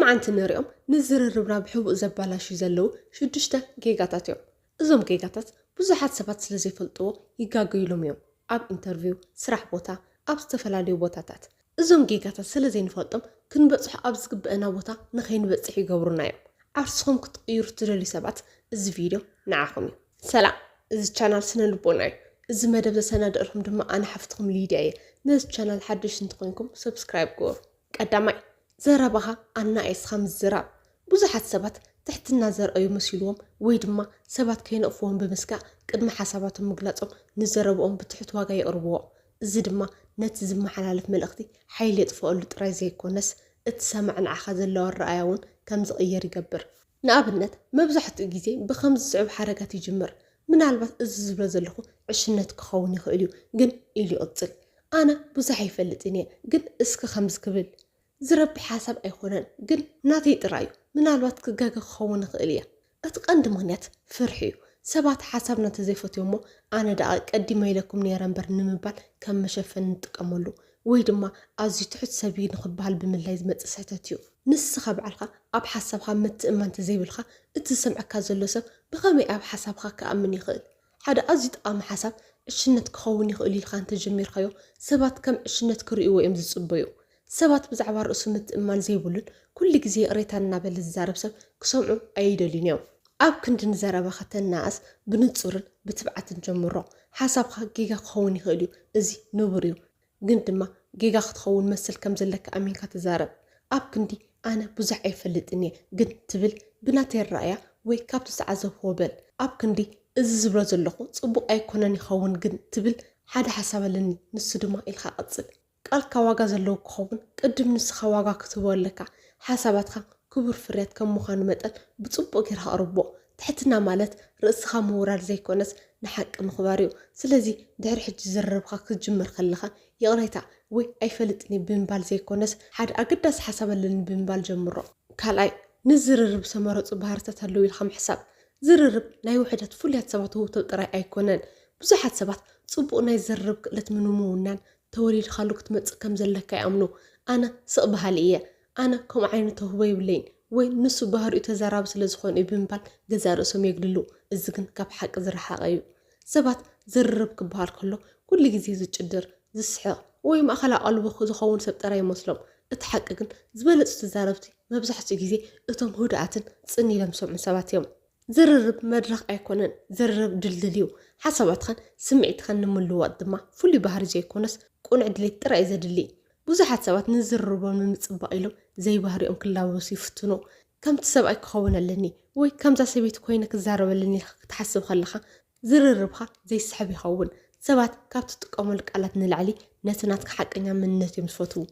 ሓንቲ ንሪኦም ንዝርርብና ብሕቡእ ዘባላሽዩ ዘለዉ ሽዱሽተ ጌጋታት እዮም። እዞም ጌጋታት ብዙሓት ሰባት ስለ ዘይፈልጥዎ ይጋገዩሎም እዮም። ኣብ ኢንተርቪው፣ ስራሕ ቦታ፣ ኣብ ዝተፈላለዩ ቦታታት እዞም ጌጋታት ስለ ዘይንፈልጦም ክንበጽሖ ኣብ ዝግበአና ቦታ ንኸይንበጽሕ ይገብሩና እዮም። ዓርስኹም ክትቕይሩ ትደልዩ ሰባት እዚ ቪድዮ ንዓኹም እዩ። ሰላም፣ እዚ ቻናል ስነ ልቦና እዩ። እዚ መደብ ዘሰናደእልኩም ድማ ኣነ ሓፍትኹም ሊድያ እየ። ነዚ ቻናል ሓድሽ እንተኾይንኩም ሰብስክራይብ ግበሩ። ቀዳማይ፣ ዘረባኻ ኣናኣይስኻ ምዝራብ። ብዙሓት ሰባት ትሕትና ዘርእዩ መሲልዎም ወይ ድማ ሰባት ከይነቕፍዎም ብምስጋእ ቅድሚ ሓሳባቶም ምግላጾም ንዘረብኦም ብትሑት ዋጋ የቕርብዎ። እዚ ድማ ነቲ ዝመሓላለፍ መልእኽቲ ሓይሊ የጥፍኣሉ ጥራይ ዘይኮነስ እቲ ሰማዒ ንዓኻ ዘለዎ ኣረኣእያ እውን ከም ዝቕየር ይገብር። ንኣብነት መብዛሕትኡ ግዜ ብኸምዚ ዝስዕብ ሓረጋት ይጅምር። ምናልባት እዚ ዝብሎ ዘለኹ ዕሽነት ክኸውን ይኽእል እዩ፣ ግን ኢሉ ይቕጽል። ኣነ ብዙሕ ኣይፈልጥን እየ፣ ግን እስኪ ከምዚ ክብል ዝረብሕ ሓሳብ ኣይኮነን፣ ግን ናተይ ጥራይ እዩ። ምናልባት ክጋገ ክኸውን ይኽእል እየ። እቲ ቀንዲ ምኽንያት ፍርሒ እዩ። ሰባት ሓሳብና እንተዘይፈትዮሞ ኣነ ደኣ ቀዲመ ኢለኩም ነይረ እምበር ንምባል ከም መሸፈኒ ንጥቀመሉ፣ ወይ ድማ ኣዝዩ ትሑት ሰብ እዩ ንኽበሃል ብምድላይ ዝመጽእ ስሕተት እዩ። ንስኻ ባዕልኻ ኣብ ሓሳብካ ምትእምማን እንተዘይብልካ እቲ ዝሰምዐካ ዘሎ ሰብ ብኸመይ ኣብ ሓሳብካ ክኣምን ይኽእል? ሓደ ኣዝዩ ጠቓሚ ሓሳብ ዕሽነት ክኸውን ይኽእል ኢልካ እንተጀሚርካዮ ሰባት ከም ዕሽነት ክርእይዎ እዮም ዝጽበዩ። ሰባት ብዛዕባ ርእሱ ምትእምማን ዘይብሉን ኩሉ ግዜ ይቕሬታ እናበለ ዝዛረብ ሰብ ክሰምዑ ኣይደልዩን እዮም። ኣብ ክንዲ ንዘረባ ከተናእስ ብንጹርን ብትብዓትን ጀምሮ። ሓሳብካ ጌጋ ክኸውን ይኽእል እዩ፣ እዚ ንቡር እዩ። ግን ድማ ጌጋ ክትኸውን መሰል ከም ዘለካ ኣሚንካ ተዛረብ። ኣብ ክንዲ ኣነ ብዙሕ ኣይፈልጥን እየ ግን ትብል ብናተይ ኣረኣእያ ወይ ካብቲ ዝዓዘብክዎ በል። ኣብ ክንዲ እዚ ዝብሎ ዘለኹ ጽቡቕ ኣይኮነን ይኸውን ግን ትብል ሓደ ሓሳብ ኣለኒ ንሱ ድማ ኢልካ ቀጽል። ቃልካ ዋጋ ዘለዎ ክኸውን ቅድም ንስኻ ዋጋ ክትህቦ ኣለካ። ሓሳባትካ ክቡር ፍርያት ከም ምዃኑ መጠን ብጽቡቕ ጌርካ ኣቕርቦ። ትሕትና ማለት ርእስኻ ምውራድ ዘይኮነስ ንሓቂ ምኽባር እዩ። ስለዚ ድሕሪ ሕጂ ዝርርብካ ክትጅምር ከለኻ ይቕሬታ ወይ ኣይፈልጥን እየ ብምባል ዘይኮነስ ሓደ ኣገዳሲ ሓሳብ ኣለኒ ብምባል ጀምሮ። ካልኣይ፣ ንዝርርብ ዝተመረጹ ባህርታት ኣለዉ ኢልካ ምሕሳብ። ዝርርብ ናይ ውሑዳት ፍሉያት ሰባት ውህብቶ ጥራይ ኣይኮነን። ብዙሓት ሰባት ጽቡቕ ናይ ዝርርብ ክእለት ንምውናን ተወሊድካሉ ክትመጽእ ከም ዘለካ ይኣምኑ። ኣነ ስቕ በሃሊ እየ። ኣነ ከምኡ ዓይነት ተውህቦ የብለይን ወይ ንሱ ባህሪኡ ተዛራቢ ስለ ዝኾነ እዩ ብምባል ገዛእ ርእሶም የግልሉ። እዚ ግን ካብ ሓቂ ዝረሓቐ እዩ። ሰባት ዝርርብ ክበሃል ከሎ ኩሉ ግዜ ዝጭድር፣ ዝስሕቕ ወይ ማእከል ኣቓልቦ ዝኸውን ሰብ ጥራይ ይመስሎም። እቲ ሓቂ ግን ዝበለጹ ተዛረብቲ መብዛሕትኡ ግዜ እቶም ህዱኣትን ጽን ኢሎም ዝሰምዑ ሰባት እዮም። ዝርርብ መድረኽ ኣይኮነን፣ ዝርርብ ድልድል እዩ። ሓሳባትኻን ስምዒትኻን ንምልውዋጥ ድማ ፍሉይ ባህሪ ዘይኮነስ ቅኑዕ ድሌት ጥራይ እዩ ዘድሊ። ብዙሓት ሰባት ንዝርርቦም ንምጽባቕ ኢሎም ዘይባህሪኦም ክላበሱ ይፍትኑ። ከምቲ ሰብኣይ ክኸውን ኣለኒ ወይ ከምዛ ሰበይቲ ኮይነ ክዛረብ ኣለኒ ኢልካ ክትሓስብ ከለኻ ዝርርብካ ዘይስሕብ ይኸውን። ሰባት ካብ ትጥቀመሉ ቃላት ንላዕሊ ነቲ ናትካ ሓቀኛ መንነት እዮም ዝፈትዉ።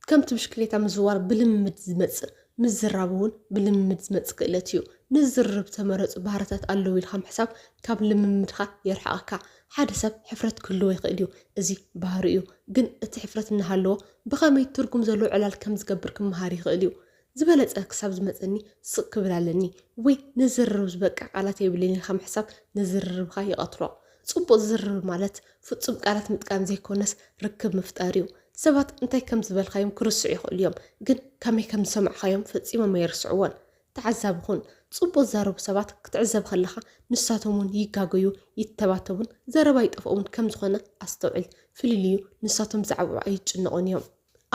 ከምቲ ብሽክሌታ ምዝዋር ብልምምድ ዝመጽእ፣ ምዝራብ እውን ብልምምድ ዝመጽእ ክእለት እዩ። ንዝርርብ ዝተመረጹ ባህርታት ኣለዉ ኢልካ ምሕሳብ ካብ ልምምድካ የርሕቐካ። ሓደ ሰብ ሕፍረት ክህልዎ ይኽእል እዩ፣ እዚ ባህሪ እዩ። ግን እቲ ሕፍረት እናሃለዎ ብኸመይ ትርጉም ዘለዎ ዕላል ከም ዝገብር ክመሃር ይኽእል እዩ። ዝበለጸ ክሳብ ዝመጸኒ ስቕ ክብል ኣለኒ ወይ ንዝርርብ ዝበቅዕ ቃላት የብለይን ኢልካ ምሕሳብ ንዝርርብካ ይቐትሎ። ጽቡቕ ዝርርብ ማለት ፍጹም ቃላት ምጥቃም ዘይኮነስ ርክብ ምፍጣር እዩ። ሰባት እንታይ ከም ዝበልካዮም ክርስዑ ይኽእሉ እዮም፣ ግን ከመይ ከም ዝሰማዕካዮም ፈጺሞም ኣይርስዕዎን። ተዓዛቢ ኩን። ጽቡቕ ዝዛረቡ ሰባት ክትዕዘብ ከለኻ ንሳቶም እውን ይጋገዩ፣ ይተባተቡን ዘረባ ይጠፍኦምን ከም ዝኾነ ኣስተውዕል። ፍልልዩ ንሳቶም ብዛዕባኡ ኣይጭነቑን እዮም።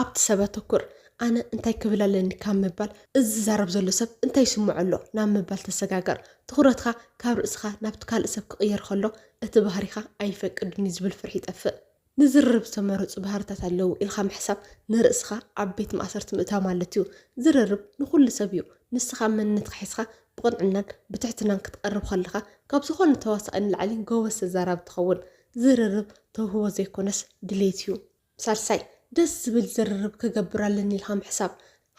ኣብቲ ሰብ ኣተኩር። ኣነ እንታይ ክብል ኣለኒ ካብ ምባል እዚ ዝዛረብ ዘሎ ሰብ እንታይ ይስምዖ ኣሎ ናብ ምባል ተሰጋገር። ትኹረትካ ካብ ርእስኻ ናብቲ ካልእ ሰብ ክቕየር ከሎ እቲ ባህሪኻ ኣይፈቅድን እዩ ዝብል ፍርሒ ይጠፍእ። ንዝርርብ ዝተመረጹ ባህርታት ኣለዉ ኢልካ ምሕሳብ ንርእስኻ ኣብ ቤት ማእሰርቲ ምእታው ማለት እዩ። ዝርርብ ንኹሉ ሰብ እዩ። ንስኻ መንነትካ ሒዝካ ብቕንዕናን ብትሕትናን ክትቐርብ ከለኻ ካብ ዝኾነ ተዋሳኣይ ንላዕሊ ጎበዝ ተዛራቢ ትኸውን። ዝርርብ ተውህቦ ዘይኮነስ ድሌት እዩ። ሳልሳይ፣ ደስ ዝብል ዝርርብ ክገብር ኣለኒ ኢልካ ምሕሳብ።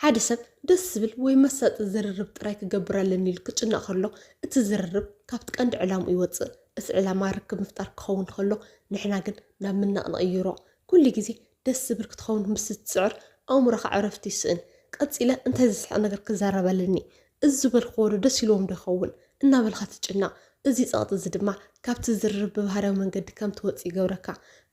ሓደ ሰብ ደስ ዝብል ወይ መሳጢ ዝርርብ ጥራይ ክገብር ኣለኒ ኢሉ ክጭነቕ ከሎ እቲ ዝርርብ ካብቲ ቀንዲ ዕላምኡ ይወጽእ። እቲ ዕላማ ርክብ ምፍጣር ክኸውን ከሎ ንሕና ግን ናብ ምናቕ ንቕይሮ። ኩሉ ግዜ ደስ ዝብል ክትኸውን ምስ እትጽዕር ኣእምሮኻ ዕረፍቲ ይስእን። ቀጺለ እንታይ ዘስሕቕ ነገር ክዛረብ ኣለኒ? እዚ ዝበልክዎ ዶ ደስ ኢልዎም ዶ ይኸውን? እናበልካ ትጭነቕ። እዚ ጸቕጢ እዚ ድማ ካብቲ ዝርርብ ብባህርያዊ መንገዲ ከም ትወጽእ ይገብረካ።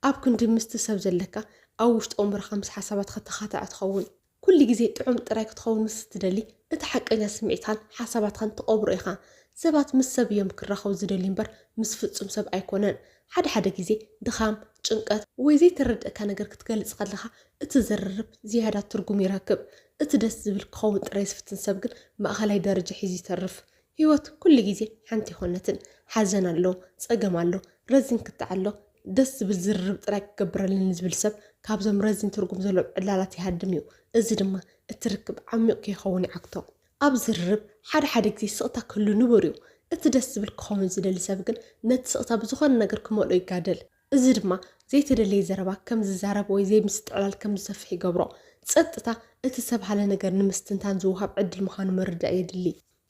ኣብ ክንዲ ምስቲ ሰብ ዘለካ ኣብ ውሽጢ ኣእምሮኻ ምስ ሓሳባትካ ተኻታዒ ትኸውን። ኩሉ ግዜ ጥዑም ጥራይ ክትኸውን ምስ እትደሊ፣ እቲ ሓቀኛ ስምዒትኻን ሓሳባትኻን ትቐብሮ ኢኻ። ሰባት ምስ ሰብ እዮም ክራኸቡ ዝደልዩ እምበር ምስ ፍጹም ሰብ ኣይኮነን። ሓደ ሓደ ግዜ ድኻም፣ ጭንቀት ወይ ዘይተረድእካ ነገር ክትገልጽ ከለኻ እቲ ዝርርብ ዝያዳ ትርጉም ይረክብ። እቲ ደስ ዝብል ክኸውን ጥራይ ዝፍትን ሰብ ግን ማእኸላይ ደረጃ ሒዙ ይተርፍ። ህይወት ኩሉ ግዜ ሓንቲ ኣይኮነትን። ሓዘን ኣሎ፣ ጸገም ኣሎ፣ ረዚን ክትዕ ኣሎ። ደስ ዝብል ዝርርብ ጥራይ ክገብረለኒ ዝብል ሰብ ካብዞም ረዚን ትርጉም ዘለዎም ዕላላት ይሃድም እዩ። እዚ ድማ እቲ ርክብ ዓሚቕ ከይኸውን ይዓግቶ። ኣብ ዝርርብ ሓደ ሓደ ግዜ ስቕታ ክህሉ ንቡር እዩ። እቲ ደስ ዝብል ክኸውን ዝደሊ ሰብ ግን ነቲ ስቕታ ብዝኾነ ነገር ክመልኦ ይጋደል። እዚ ድማ ዘይተደለየ ዘረባ ከም ዝዛረብ ወይ ዘይምስትዕላል ከም ዝሰፍሕ ይገብሮ። ጸጥታ እቲ ሰብ ሃለ ነገር ንምስትንታን ዝወሃብ ዕድል ምዃኑ ምርዳእ የድሊ።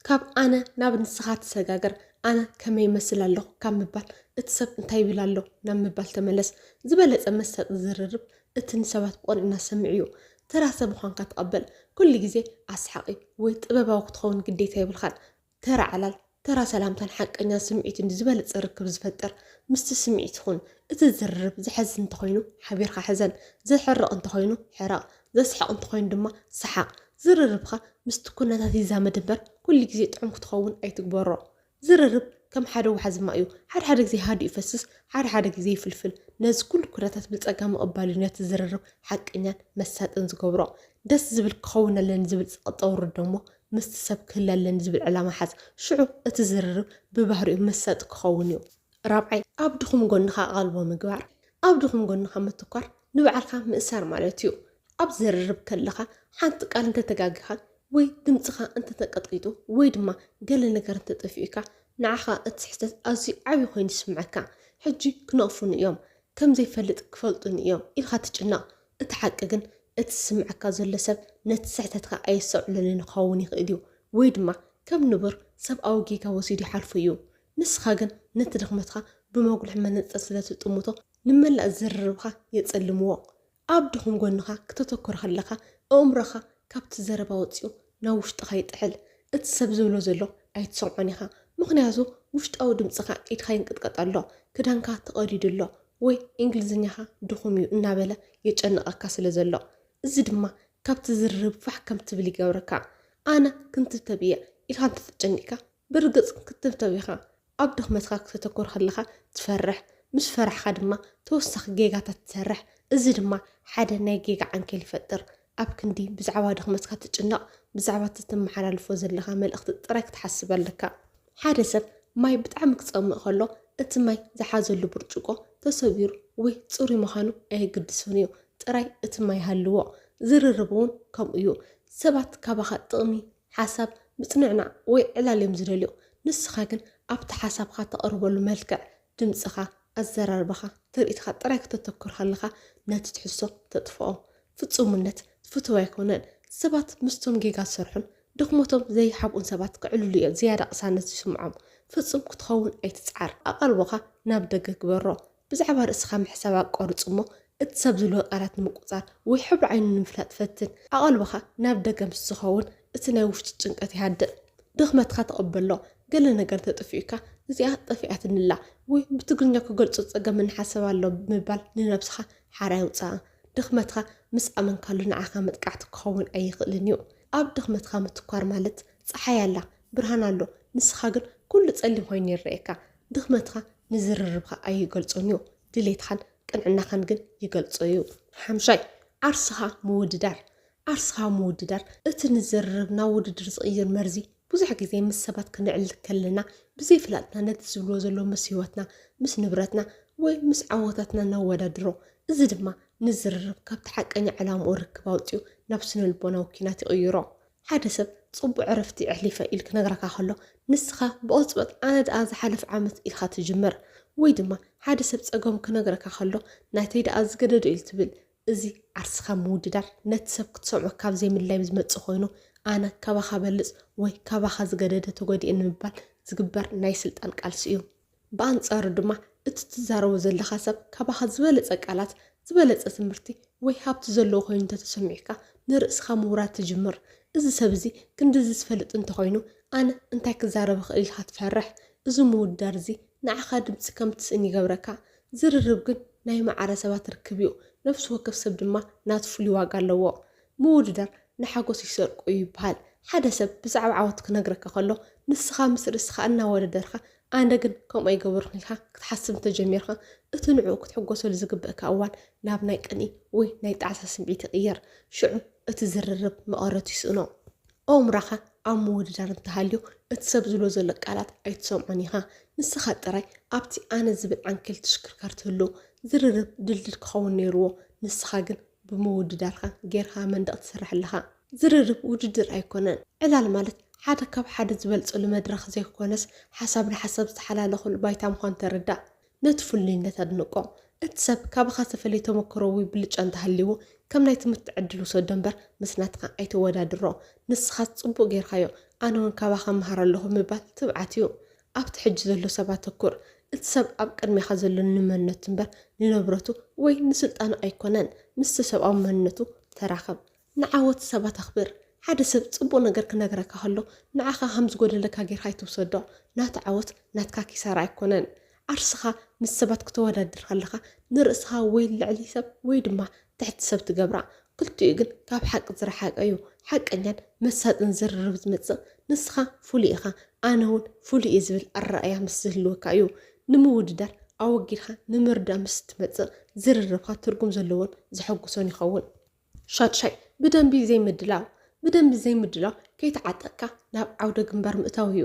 ካብ ኣነ ናብ ንስኻ ትሰጋገር፣ ኣነ ከመይ ይመስል ኣለኹ ካብ ምባል እቲ ሰብ እንታይ ይብል ኣሎ ናብ ምባል ተመለስ። ዝበለጸ መሳጢ ዝርርብ እቲ ንሰባት ብቕንዕና ሰምዕ እዩ። ተራ ሰብ ምዃንካ ተቐበል። ኩሉ ግዜ ኣስሓቒ ወይ ጥበባዊ ክትኸውን ግዴታ የብልካን። ተራ ዕላል፣ ተራ ሰላምታን ሓቀኛ ስምዒትን ዝበለጸ ርክብ ዝፈጥር። ምስቲ ስምዒት ኩን። እቲ ዝርርብ ዘሐዝን እንተኾይኑ ሓቢርካ ሕዘን፣ ዘሕርቕ እንተኾይኑ ሕረቕ፣ ዘስሕቕ እንተኾይኑ ድማ ሰሓቕ። ዝርርብካ ምስቲ ኩነታት ይዛመድ እምበር ኩሉ ግዜ ጥዑም ክትኸውን ኣይትግበሮ። ዝርርብ ከም ሓደ ወሓዚ ማይ እዩ። ሓደ ሓደ ግዜ ሃዲኡ ይፈስስ፣ ሓደ ሓደ ግዜ ይፍልፍል። ነዚ ኩሉ ኩነታት ብጸጋ ምቕባል እዩ ነቲ ዝርርብ ሓቀኛን መሳጥን ዝገብሮ። ደስ ዝብል ክኸውን ኣለኒ ዝብል ጸቕጢ ኣውርድ እሞ ምስቲ ሰብ ክህለ ኣለኒ ዝብል ዕላማ ሓዝ። ሽዑ እቲ ዝርርብ ብባህሪኡ መሳጢ ክኸውን እዩ። ራብዓይ፣ ኣብ ድኹም ጎንኻ ኣቓልቦ ምግባር። ኣብ ድኹም ጎንኻ ምትኳር ንባዕልኻ ምእሳር ማለት እዩ። ኣብ ዝርርብ ከለኻ ሓንቲ ቃል እንተተጋጊኻ ወይ ድምጽኻ እንተተቀጥቂጡ ወይ ድማ ገለ ነገር እንተጠፊኡካ ንዓኻ እቲ ስሕተት ኣዝዩ ዓቢ ኮይኑ ይስምዓካ። ሕጂ ክነቕፉኒ እዮም፣ ከም ዘይፈልጥ ክፈልጡኒ እዮም ኢልካ ትጭነቕ። እቲ ሓቂ ግን እቲ ዝስምዓካ ዘሎ ሰብ ነቲ ስሕተትካ ኣየስተውዕለሉን ክኸውን ይኽእል እዩ ወይ ድማ ከም ንቡር ሰብኣዊ ጌጋ ወሲዱ ይሓልፎ እዩ። ንስኻ ግን ነቲ ድኽመትካ ብመጉልሒ መነጽር ስለ ትጥምቶ ንመላእ ዝርርብካ የጸልምዎ። ኣብ ድኹም ጎንኻ ክተተኩር ከለኻ ኣእምሮኻ ካብቲ ዘረባ ወጺኡ ናብ ውሽጥኻ ይጥሕል። እቲ ሰብ ዝብሎ ዘሎ ኣይትሰምዖን ኢኻ። ምኽንያቱ ውሽጣዊ ድምጽኻ ኢድኻ ይንቅጥቀጥ ኣሎ፣ ክዳንካ ተቐዲዱ ኣሎ ወይ እንግሊዝኛኻ ድኹም እዩ እናበለ የጨንቐካ ስለ ዘሎ። እዚ ድማ ካብቲ ዝርርብ ፋሕ ከም ትብል ይገብረካ። ኣነ ክንትብተብ እየ ኢልካ እንተተጨኒቕካ ብርግጽ ክትብተብ ኢኻ። ኣብ ድኽመትካ ክተተኩር ከለኻ ትፈርሕ፣ ምስ ፈራሕካ ድማ ተወሳኺ ጌጋታት ትሰርሕ። እዚ ድማ ሓደ ናይ ጌጋ ዓንኬል ይፈጥር። ኣብ ክንዲ ብዛዕባ ድኽመትካ ትጭነቕ፣ ብዛዕባ እቲ ትመሓላልፎ ዘለኻ መልእኽቲ ጥራይ ክትሓስብ ኣለካ። ሓደ ሰብ ማይ ብጣዕሚ ክጸምእ ከሎ እቲ ማይ ዝሓዘሉ ብርጭቆ ተሰቢሩ ወይ ጽሩይ ምዃኑ ኣየገድስን እዩ። ጥራይ እቲ ማይ ይሃልዎ። ዝርርብ እውን ከምኡ እዩ። ሰባት ካባኻ ጥቕሚ፣ ሓሳብ፣ ምጽንዕናዕ ወይ ዕላል እዮም ዝደልዩ። ንስኻ ግን ኣብቲ ሓሳብካ ተቕርበሉ መልክዕ፣ ድምጽኻ፣ ኣዘራርባኻ፣ ትርኢትካ ጥራይ ክተተኩር ከለኻ ነቲ ትሕዝቶ ተጥፍኦ። ፍጹምነት ፍቱው ኣይኮነን። ሰባት ምስቶም ጌጋ ዝሰርሑን ድኽመቶም ዘይሓብኡን ሰባት ክዕልሉ እዮም ዝያዳ ቅሳነት ዝስምዖም። ፍጹም ክትኸውን ኣይትጽዓር። ኣቓልቦኻ ናብ ደገ ግበሮ። ብዛዕባ ርእስኻ ምሕሳብ ኣቋርጽ እሞ እቲ ሰብ ዝብሎ ቃላት ንምቁጻር ወይ ሕብሪ ዓይኑ ንምፍላጥ ፈትን። ኣቓልቦኻ ናብ ደገ ምስ ዝኸውን እቲ ናይ ውሽጢ ጭንቀት ይሃድእ። ድኽመትካ ተቐበሎ። ገለ ነገር ተጠፊኡካ እዚኣ ጠፊኣትንላ ወይ ብትግርኛ ክገልጾ ጸገም እናሓሰብ ኣሎ ብምባል ንነብስኻ ሓራ የውጽኣ። ድኽመትካ ምስ ኣመንካሉ ንዓኻ መጥቃዕቲ ክኸውን ኣይኽእልን እዩ። ኣብ ድኽመትካ ምትኳር ማለት ጸሓይ ኣላ፣ ብርሃን ኣሎ፣ ንስኻ ግን ኩሉ ጸሊም ኮይኑ ይረኣየካ። ድኽመትካ ንዝርርብካ ኣይገልጾን እዩ፣ ድሌትኻን ቅንዕናኻን ግን ይገልጾ እዩ። ሓምሻይ፣ ዓርስኻ ምውድዳር። ዓርስኻ ምውድዳር፣ እቲ ንዝርርብ ናብ ውድድር ዝቕይር መርዚ ብዙሕ ግዜ ምስ ሰባት ክንዕልል ከለና ብዘይፍላጥና ነቲ ዝብልዎ ዘለዉ ምስ ህይወትና፣ ምስ ንብረትና ወይ ምስ ዓወታትና ነወዳድሮ። እዚ ድማ ንዝርርብ ካብቲ ሓቀኛ ዕላምኡ ርክብ ኣውጺኡ ናብ ስነ-ልቦናዊ ኲናት ይቕይሮ። ሓደ ሰብ ጽቡቕ ዕረፍቲ ኣሕሊፈ ኢሉ ክነግረካ ከሎ፣ ንስኻ ብቕጽበት ኣነ ደኣ ዝሓለፈ ዓመት ኢልካ ትጅምር። ወይ ድማ ሓደ ሰብ ጸገሙ ክነግረካ ከሎ፣ ናተይ ደኣ ዝገደዶ ኢሉ ትብል። እዚ ዓርስኻ ምውድዳር ነቲ ሰብ ክትሰምዖ ካብ ዘይምድላይ ዝመጽእ ኮይኑ፣ ኣነ ካባኻ በልጽ ወይ ካባኻ ዝገደደ ተጎዲኤ ንምባል ዝግበር ናይ ስልጣን ቃልሲ እዩ። ብኣንጻሩ ድማ እቲ ትዛረቦ ዘለኻ ሰብ ካባኻ ዝበለጸ ቃላት፣ ዝበለጸ ትምህርቲ ወይ ሃብቲ ዘለዎ ኮይኑ እንተተሰሚዑካ ንርእስኻ ምውራድ ትጅምር። እዚ ሰብ እዚ ክንድዚ ዝፈልጥ እንተኾይኑ ኣነ እንታይ ክዛረብ እኽእል ኢልካ ትፈርሕ። እዚ ምውድዳር እዚ ንዓኻ ድምጺ ከም ትስእን ይገብረካ። ዝርርብ ግን ናይ ማዕረ ሰባት ርክብ እዩ። ነፍሲ ወከፍ ሰብ ድማ ናቱ ፍሉይ ዋጋ ኣለዎ። ምውድዳር ንሓጎስ ይሰርቆ እዩ ይበሃል። ሓደ ሰብ ብዛዕባ ዓወት ክነግረካ ከሎ፣ ንስኻ ምስ ርእስኻ እናወዳደርካ፣ ኣነ ግን ከምኡ ኣይገበርኩን ኢልካ ክትሓስብ እንተጀሚርካ፣ እቲ ንዕኡ ክትሕጎሰሉ ዝግበእካ እዋን ናብ ናይ ቅንኢ ወይ ናይ ጣዕሳ ስምዒት ይቕየር። ሽዑ እቲ ዝርርብ መቐረት ይስእኖ። ኣእምሮኻ ኣብ ምውድዳር እንተሃልዩ፣ እቲ ሰብ ዝብሎ ዘሎ ቃላት ኣይትሰምዖን ኢኻ። ንስኻ ጥራይ ኣብቲ ኣነ ዝብል ዓንኬል ትሽክርከር ትህሉ። ዝርርብ ድልድል ክኸውን ነይርዎ፣ ንስኻ ግን ብምውድዳርካ ጌርካ መንደቕ ትሰርሕ ኣለኻ። ዝርርብ ውድድር ኣይኮነን። ዕላል ማለት ሓደ ካብ ሓደ ዝበልጸሉ መድረኽ ዘይኮነስ፣ ሓሳብ ንሓሳብ ዝተሓላለኸሉ ባይታ ምዃኑ ተረዳእ። ነቲ ፍሉይነት ኣድንቆ። እቲ ሰብ ካባኻ ዝተፈለየ ተመክሮ ወይ ብልጫ እንተሃልይዎ፣ ከም ናይ ትምህርቲ ዕድል ውሰዶ እምበር ምስ ናትካ ኣይተወዳድሮ። ንስኻ ጽቡቕ ጌርካዮ፣ ኣነ እውን ካባኻ እምሃር ኣለኹ ምባል ትብዓት እዩ። ኣብቲ ሕጂ ዘሎ ሰብ ኣተኩር። እቲ ሰብ ኣብ ቅድሜኻ ዘሎ ንመንነቱ እምበር ንንብረቱ ወይ ንስልጣኑ ኣይኮነን። ምስቲ ሰብኣዊ መንነቱ ተራኸብ። ንዓወት ሰባት ኣኽብር። ሓደ ሰብ ጽቡቕ ነገር ክነግረካ ከሎ፣ ንዓኻ ከም ዝጎደለካ ጌርካ ኣይትውሰዶ። ናቱ ዓወት ናትካ ኪሳራ ኣይኮነን። ዓርስኻ ምስ ሰባት ክተወዳድር ከለኻ፣ ንርእስኻ ወይ ልዕሊ ሰብ ወይ ድማ ትሕቲ ሰብ ትገብራ። ክልቲኡ ግን ካብ ሓቂ ዝረሓቀ እዩ። ሓቀኛን መሳጥን ዝርርብ ዝመጽእ፣ ንስኻ ፍሉይ ኢኻ፣ ኣነ እውን ፍሉይ እየ ዝብል ኣረኣእያ ምስ ዝህልወካ እዩ። ንምውድዳር ኣወጊድካ ንምርዳእ ምስ ትመጽእ፣ ዝርርብካ ትርጉም ዘለዎን ዘሐጉሶን ይኸውን። ሻድሻይ፣ ብደንቢ ዘይምድላው። ብደንቢ ዘይምድላው ከይተዓጠቕካ ናብ ዓውደ ግንባር ምእታው እዩ።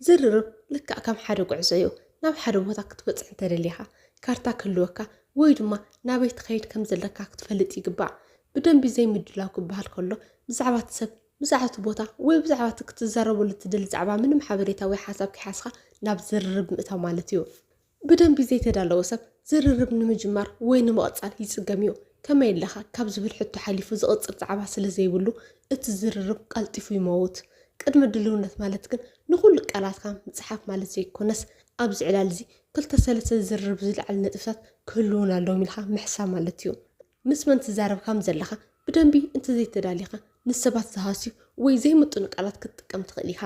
ዝርርብ ልክዕ ከም ሓደ ጉዕዞ እዩ። ናብ ሓደ ቦታ ክትበጽሕ እንተደሊኻ፣ ካርታ ክህልወካ ወይ ድማ ናበይ ትኸይድ ከም ዘለካ ክትፈልጥ ይግባእ። ብደንቢ ዘይምድላው ክበሃል ከሎ፣ ብዛዕባ እቲ ሰብ፣ ብዛዕባ እቲ ቦታ ወይ ብዛዕባ እቲ ክትዛረበሉ እትደሊ ዛዕባ ምንም ሓበሬታ ወይ ሓሳብ ከይሓዝካ ናብ ዝርርብ ምእታው ማለት እዩ። ብደንቢ ዘይተዳለወ ሰብ ዝርርብ ንምጅማር ወይ ንምቕጻል ይጽገም እዩ። ከመይ ኣለኻ ካብ ዝብል ሕቶ ሓሊፉ ዝቕጽል ዛዕባ ስለ ዘይብሉ፣ እቲ ዝርርብ ቀልጢፉ ይመውት። ቅድመ ድልውነት ማለት ግን ንኹሉ ቃላትካ ምጽሓፍ ማለት ዘይኮነስ፣ ኣብዚ ዕላል እዚ ክልተ ሰለስተ ዝርርብ ዝለዓል ነጥብታት ክህልዉና ኣለዎም ኢልካ ምሕሳብ ማለት እዩ። ምስ መን ትዛረብ ከም ዘለኻ ብደንቢ እንተዘይተዳሊኻ፣ ንሰባት ዝሃስዩ ወይ ዘይምጥኑ ቃላት ክትጥቀም ትኽእል ኢኻ።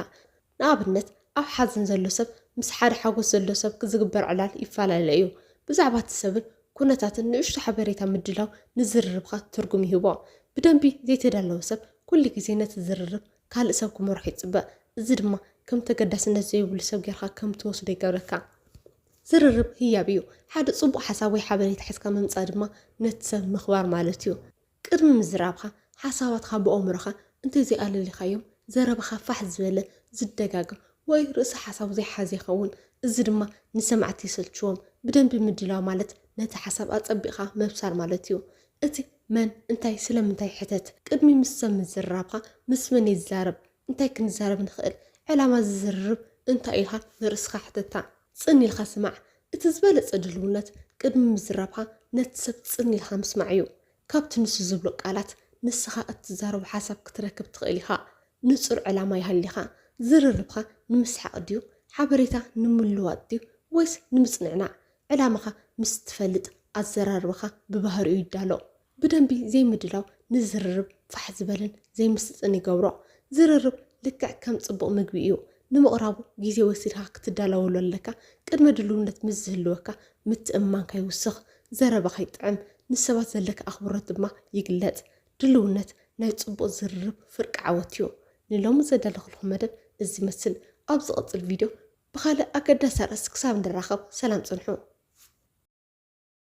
ንኣብነት፣ ኣብ ሓዘን ዘሎ ሰብ ምስ ሓደ ሓጎስ ዘሎ ሰብ ዝግበር ዕላል ይፈላለ እዩ። ብዛዕባ እቲ ሰብን ኩነታትን ንእሽቶ ሓበሬታ ምድላው ንዝርርብካ ትርጉም ይህቦ። ብደንቢ ዘይተዳለወ ሰብ ኩሉ ግዜ ነቲ ዝርርብ ካልእ ሰብ ክመርሖ ይጽበ። እዚ ድማ ከም ተገዳስነት ዘይብሉ ሰብ ጌርካ ከም ትወስዶ ይገብረካ። ዝርርብ ህያብ እዩ። ሓደ ጽቡቕ ሓሳብ ወይ ሓበሬታ ሒዝካ ምምጻእ ድማ ነቲ ሰብ ምኽባር ማለት እዩ። ቅድሚ ምዝራብካ ሓሳባትካ ብኣእምሮኻ እንተዘይኣለሊኻዮም፣ ዘረባኻ ፋሕ ዝበለ፣ ዝደጋገም ወይ ርእሰ ሓሳብ ዘይሓዘ ይኸውን። እዚ ድማ ንሰማዕቲ የሰልችዎም። ብደንቢ ምድላው ማለት ነቲ ሓሳብ ኣጸቢቕካ ምብሳል ማለት እዩ። እቲ መን፣ እንታይ፣ ስለምንታይ ሕተት። ቅድሚ ምስ ሰብ ምዝርራብካ ምስ መን እየ ዝዛረብ? እንታይ ክንዛረብ ንኽእል? ዕላማ እዚ ዝርርብ እንታይ ኢልካ ንርእስኻ ሕተታ። ጽን ኢልካ ስማዕ። እቲ ዝበለጸ ድልውነት ቅድሚ ምዝራብካ ነቲ ሰብ ጽን ኢልካ ምስማዕ እዩ። ካብቲ ንሱ ዝብሎ ቃላት ንስኻ እትዛረቦ ሓሳብ ክትረክብ ትኽእል ኢኻ። ንጹር ዕላማ ይሃልኻ። ዝርርብካ ንምስሓቕ ድዩ? ሓበሬታ ንምልዋጥ ድዩ? ወይስ ንምጽንዕናዕ? ዕላማኻ ምስ ትፈልጥ ኣዘራርባኻ ብባህሪኡ ይዳሎ። ብደንቢ ዘይምድላው ንዝርርብ ፋሕ ዝበለን ዘይምስጥን ይገብሮ። ዝርርብ ልክዕ ከም ጽቡቕ ምግቢ እዩ። ንምቕራቡ ግዜ ወሲድካ ክትዳለወሉ ኣለካ። ቅድመ ድልውነት ምስ ዝህልወካ ምትእምማንካ ይውስኽ፣ ዘረባኻ ይጥዕም፣ ንሰባት ዘለካ ኣኽብሮት ድማ ይግለጽ። ድልውነት ናይ ጽቡቕ ዝርርብ ፍርቂ ዓወት እዩ። ንሎሚ ዘዳለኹልኩም መደብ እዚ ይመስል። ኣብ ዝቐጽል ቪድዮ ብኻልእ ኣገዳሲ ኣርእስቲ ክሳብ ንራኸብ ሰላም ጽንሑ።